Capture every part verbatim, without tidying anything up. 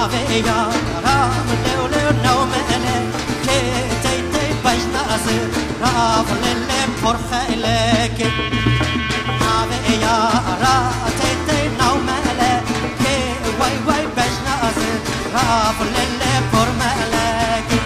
Ave yara lew lew naw mele ke tey tey bejna azı raf lele porxele ke. Ave yara tey tey naw mele ke way way bejna azı raf lele pormele ke.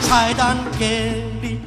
Çaydan geldi.